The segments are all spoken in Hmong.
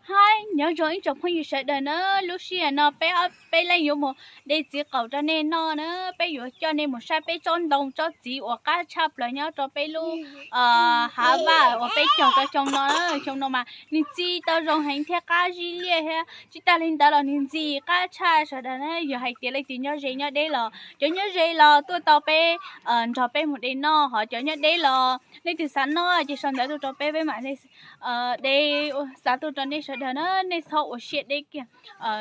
Hais nyob zoo ib tsoom phooj ywg sawv daws na, lub sij hawm no peb ob peb leeg yuav mus de txiv qaum rau nej noj na, peb yuav coj nej mus saib peb tsob ntoo tsob txiv uas qab tshaj plaws nyob rau peb lub hav vaj uas peb cog rau xyoo no. Xyoo no mas nws txi tau zoo heev thiab qab zib liaj thiab, tsis tas li ntawd los nws ntxim qab tshaj sawv daws na. Yog hais tias leej twg nyob ze nyob deb los, cov nyob ze los tuaj tau peb nrog peb mus de noj, ho cov nyob deb los leej twg xav noj ces sau ntawv tuaj rau peb, peb mam de, xav tuaj rau nej sawv daws na, nej txhob ua siab deb kiag,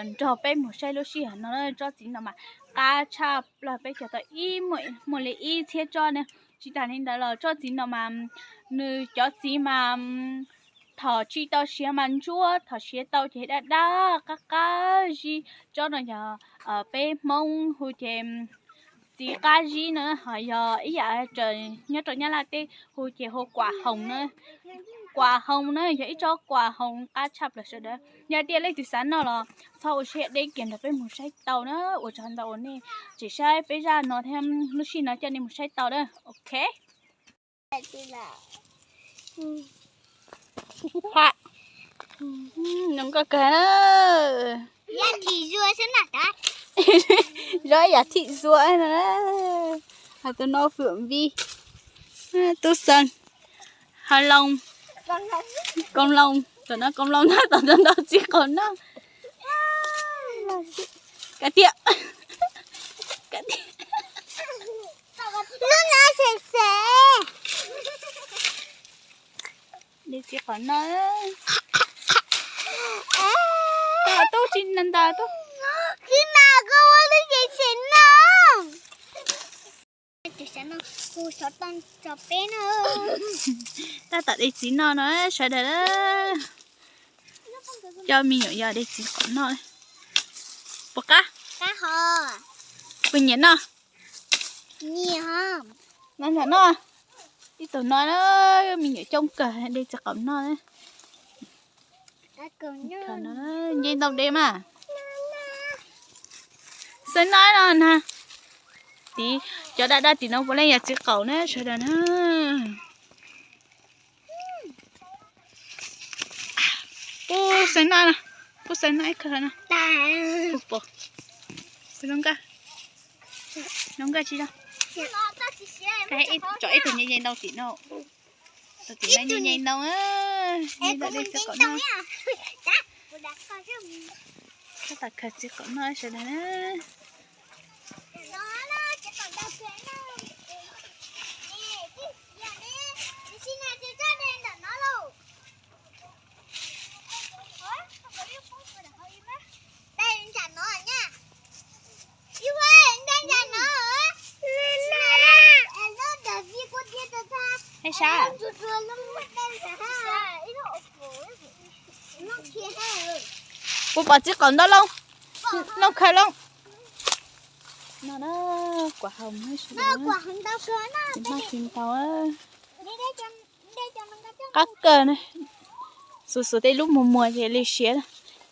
nrog peb mus saib lub sij hawm no. Tsob txiv no mas qab tshaj plaws, peb cog tau ib muaj li ib txhiab tsob na. Tsis tas li ntawd los tsob txiv no mas nws cov txiv mas thaum tsis tau siav mas ntsuab, thaum siav tau ces daj daj qab qab zib. Tsob no yog peb Hmoob hu ces txiv qab zib na, ho yog ib yam nyob rau Nyab Laj teb hu ces hu kuam hoos na. Kuam hoos na yog ib tsob kuam hoos qab tshaj plaws sawv daws. Yog tias leej twg xav noj los txhob ua siab deb kiag, nrog peb mus saib tau na. Ua tsaug ntau uas nej tseem saib peb zaj no thiab, lub sij no coj nej mus saib tau na. Ok. Zoo nkauj kawg na. Zoo ib yam thim zuav no. Hais tus no Phượng Vi, Tub Xeem, Hais Loo, Koob Loo, tus no Koob Loo na, tus no ntaus txiv qaum no. Kav tias, kav tias. De txiv qaum no. Tub tsis ntaus tub. Tab tom de txiv no no sawv daws. Coj me nyuam yaus de txiv qaum noj. Puas qab? Puas nyiam noj? Noj ntawm no, ib tug no na, me nyuam coob kawg de txiv qaum noj. Nce ntoo de mas. Xeev Nab no na, tim cov daj daj tim no puav leej yog txiv qaum na sawv daws na. Pub Xeev Nab no, pub Xeev Nab ib khawg no. Pub pom, pub zoo nkauj, zoo nkauj tsis zoo. Tso ib tug nce nce ntoo tim no, tus tim no nce nce ntoo, nce ntoo de txiv qaum noj. Tab tom khaws txiv qaum noj sawv daws na. Sab, puas pom txiv qaum ntau loo, loo khaws loo. No na, kuam hoos, maj tsis ntau. Qab kawg na. Xuv xuv tej lub muag muag ces li siav,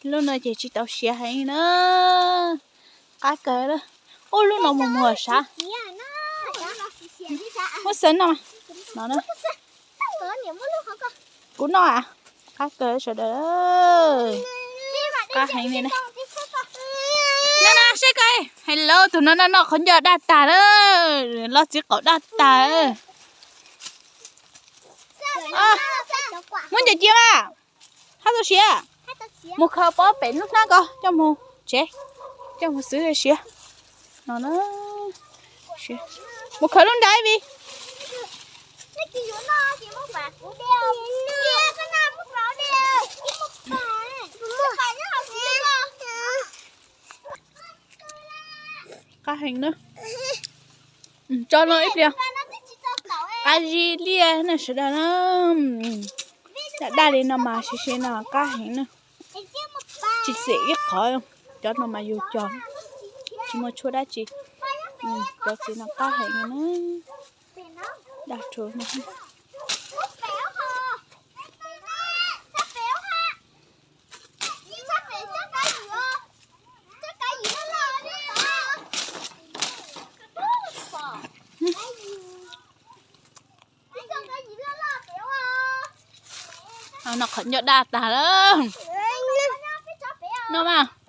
lub no ces tsis tau siav heev na. Qab kawg na. Ub, lub no muag muag sav. Muab xeev noj, no na. Kuv noj a. Qab kawg sawv daws. Qab heev li na. No na, saib ko, hello, tus no noj noj qhov ncauj daj tag na. Loj txiv qaum daj tag. Muab ncaws cia mas. Hab tau siav, mus khaws pob pem lub hnab ko coj mus tsev, coj mus xwb siav. No na, mus khaws lub nra ib vij. Qab heev na. Tso no ib pliag. Qab zib liaj na sawv daws na. Daj daj li no mas siav siav no qab heev na. Tsis xim ib qhov, cov no mas yus cog tsis muaj tshuaj dab tsi. Cov txiv no qab heev na. Daj rhuv no. No qhov ncauj daj tag lawm. No mas.